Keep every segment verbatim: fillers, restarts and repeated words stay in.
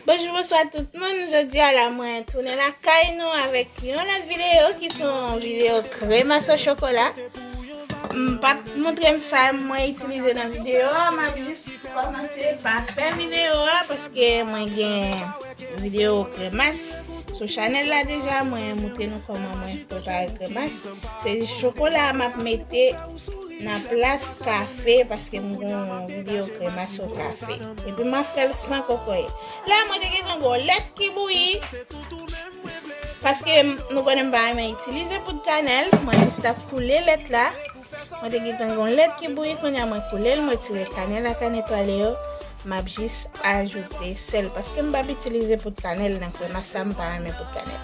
Bonjou, bonswa tout moun. Jodi a la, mwen tounen lakay nou avèk yon lòt videyo ki se yon videyo kremas o chokola. M p ap montre m sa mwen itilize nan videyo a, m ap jis kòmanse pa fè videyo a paske mwen gen videyo kremas sou chanèl la deja. Mwen montre nou kòman mwen prepare kremas. Se jis chokola a m ap mete nan plas kafe, paske m gen yon videyo kremas o kafe. Epi m ap fè l san kokoye. La, mwen te gentan gen yon lèt ki bouyi, paske m- nou konnen m pa renmen itilize poud kanèl, mwen jis t ap koule lèt la. Mwen te gentan gen yon lèt ki bouyi, kounye a mwen koule l, mwen tire kanèl ak kanèl etwale yo. M ap jis ajoute sèl, paske m p ap itilize poud kanèl nan kremas la, m pa renmen poud kanèl.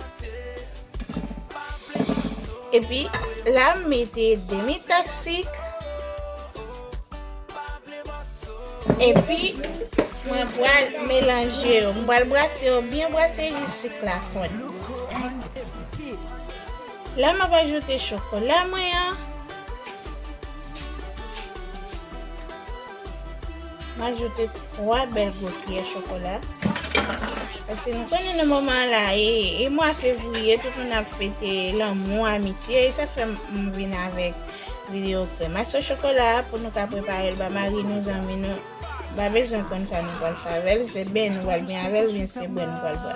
Epi la, m mete demi tak sik. Epi mwen pral melanje yo. M pral brase yo byen brase jis sik la fonn. La, m ap ajoute chokola mwen an. M ajoute twa bèl gwo kiyè chokola. Paske nou konnen nan moman la, e, e mwa fevriye, tout moun ap fete lanmou, amitye, e sa fè m, m vin avèk videyo kremas o chokola pou nou ka prepare l ba mari nou, zanmi nou. Pa bezwen konn sa nou pral fè avè l, se beny nou pral beny avè l, oubyen se bwè nou pral bwè l.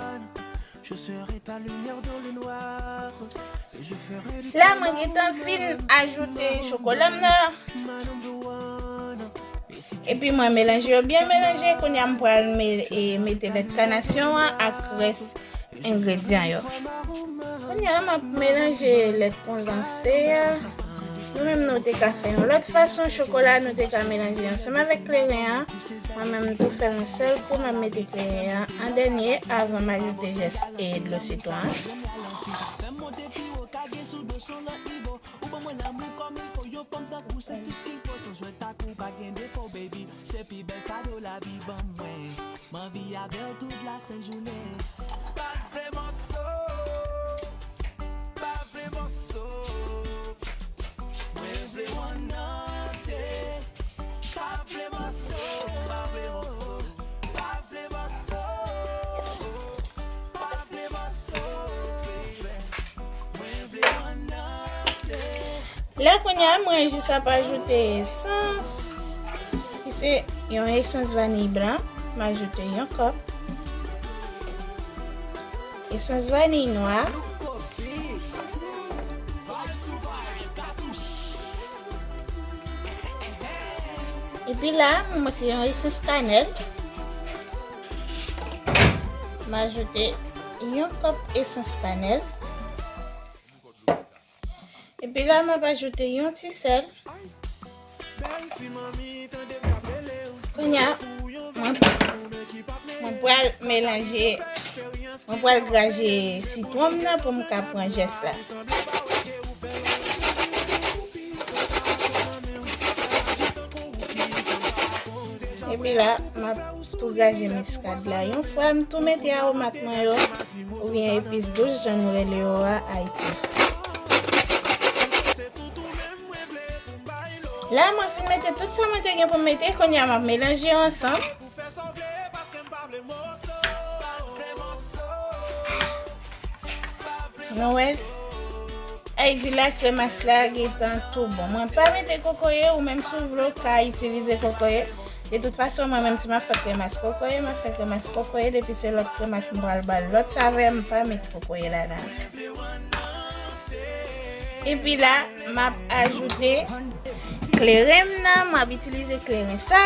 La, mwen gentan fin ajoute chokola m nan. Epi mwen melanje yo byen melanje. Kounye a, m pral me- e, mete lèt kanasyon an ak rès engredyan yo. Kounye a, m ap melanje lèt kondanse a. Nou menm, nou te ka fè yon lòt fason. Chokola, nou te ka melanje ansanm avèk kleren an. Mwen menm, m tou fè l yon sèl kou. M ap mete kleren an an dènye avan m ajoute zès e dlo sitwon an. La, kounye a, mwen jis ap ajoute esans, ki se yon esans vaniy blan. M ajoute yon kòp. Esans vaniy nwa. Epi la, mwen se yon esans kanèl. M ajoute yon kòp esans kanèl. Epi la, m ap ajoute yon ti sèl. Kounye a, mwen, mwen pral melanje, mwen pral graje sitwon m nan pou m ka pran zès la. Epi la, m ap tou graje miskad la. Yon fwa m tou mete awomat mwen yo, oubyen epis dous, jan nou rele yo a Ayiti. La, mwen fin mete tout sa mwen te gen pou m mete, kounye a m ap melanje yo ansanm. Nou wè? Ay di la, kremas la gentan tou bon. Mwen pa mete kokoye, ou menm si w vle w ka itilize kokoye. De tout fason, mwen menm si m ap fè kremas kokoye, m ap fè kremas kokoye, depi se lòt kremas m pral ba l lòt savè, m pa met kokoye ladan. Epi la, m ap ajoute kleren m nan, m ap itilize kleren sa.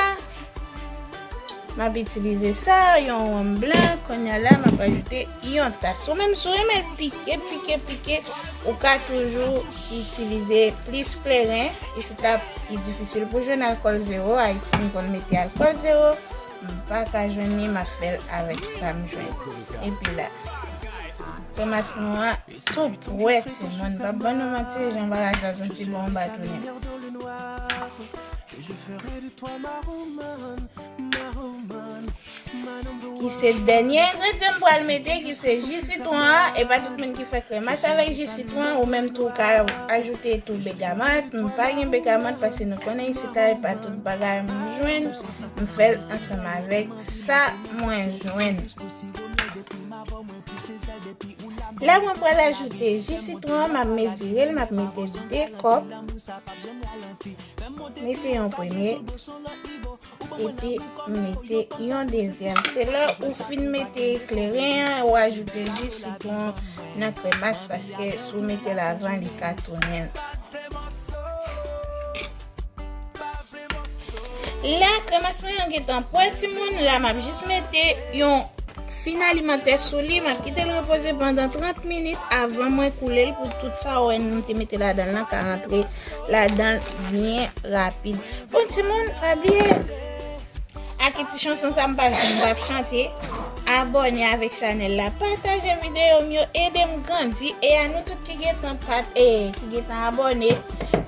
M ap itilize sa, yon wonm blan, kounye a la, m ap ajoute yon tas. Ou menm, si w renmen pike, pike, pike, ou ka toujou itilize plis kleren. Isit la, li difisil pou jwenn alkòl zewo. Ayisyen konn mete alkòl zewo. M pa ka jwenn li, m ap fè l avèk sa m jwenn. Epi la, kremas nou an tou prè, timoun. Pa ban nou manti, jan bagay sa santi bon, anba tounen. ki se dènye engredyan m pral mete, ki se ji sitwon an. E pa tout moun ki fè kremas avèk ji sitwon, ou menm tou w ka ajoute tou begamant. M pa gen begamant paske nou konnen isit la, e pa tout bagay m jwenn. M fè l ansanm avèk sa mwen jwenn. La, mwen pral ajoute ji sitwon an, m ap mezire l, m ap mete de kòp. Mete yon premye, epi m mete yon dezyèm. Se lè ou fin mete kleren an, ou ajoute ji sitwon nan kremas, paske si w mete l avan, li ka tounen. La, kremas mwen an gentan prè, timoun. La, m ap jis mete yon fin alimantè sou li. M ap kite l repoze pandan trant minit avan mwen koule l pou tout sa w wè nou te mete ladan l lan ka rantre ladan l byen rapid. Bon, timoun, pa bliye, ak ti chanson sa, m pa janm p ap chante. Abòne avèk chanèl la, pataje videyo m yo, ede m grandi. E a nou tout ki gentan pat, e, ki gentan abòne,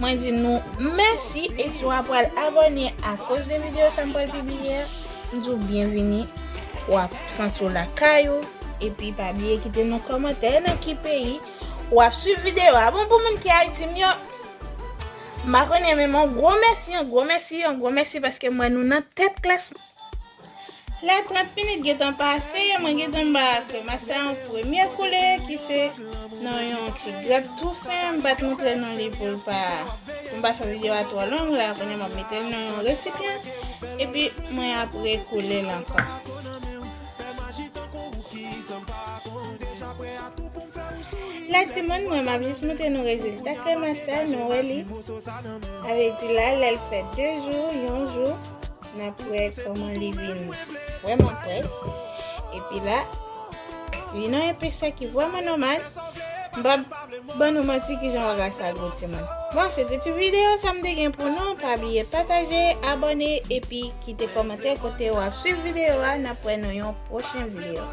mwen di nou mèsi. E si w ap pral abòne akoz de videyo sa m pral pibliye a, m di w byenvini. W ap santi w lakay ou. Epi pa bliye kite nou kòmantè nan ki peyi w ap swiv videyo a. Bon, pou moun ki Ayiti m yo, m pa konnen, men yon gwo mèsi, yon gwo mèsi, yon gwo mèsi paske m wè nou nan tèt klas. La, trant minit gentan pase, mwen gentan ba kremas la yon premye koule ki se nan yon ti grèp tou fen. M pa t montre nou li pou l pa, pou m pa fè videyo a twò long. La, kounye a m ap mete l nan yon resipyan, epi mwen ap rekoule l ankò. La, timoun, mwen, m ap jis montre nou rezilta kremas la, nou wè li. Sa vle di la, lè l fè de jou, yon jou, n ap wè kòman li vin vrèman près. Epi la, li nan yon epesè ki vrèman nòmal. M p ap ban nou manti kijan bagay sa gwo, timoun. Bon, se te ti videyo sa m te gen pou nou. Pa bliye pataje, abòne, epi kite kòmantè kote w ap swiv videyo a. N ap wè nan yon pwochen videyo.